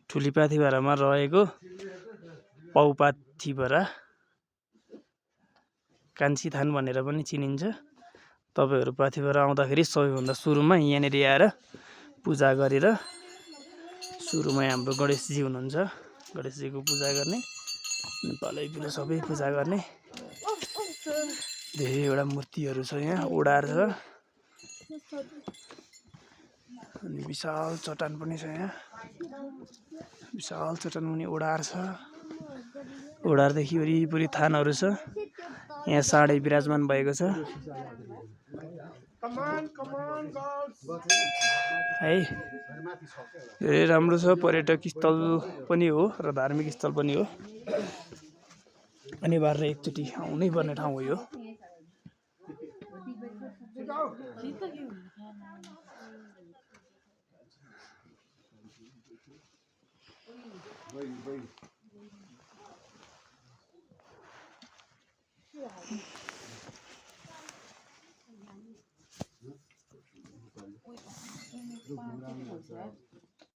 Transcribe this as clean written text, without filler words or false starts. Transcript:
ठुलीपाथिभरामा रहेको पौपाथिभरा कान्छीथान भनेर पनि चिनिन्छ। तपाईहरु पाथिभरा आउँदाखेरि सबैभन्दा सुरुमा यहाँनेर आएर पूजा गरेर सुरुमै हाम्रो गणेशजी हुनुहुन्छ, गणेशजीको पूजा गर्ने नेपालैतिर सबै पूजा गर्ने धेरैवटा मूर्तिहरू छ। यहाँ ओडार छ अनि विशाल चट्टान पनि छ। यहाँ विशाल चट्टान मुनि ओडार छ। ओडारदेखि वरिपरि थानहरू छ। यहाँ साँढे विराजमान भएको छ है। धेरै राम्रो छ, पर्यटक स्थल पनि हो र धार्मिक स्थल पनि हो। अनिवार्य एकचोटि आउनै पर्ने ठाउँ हो यो।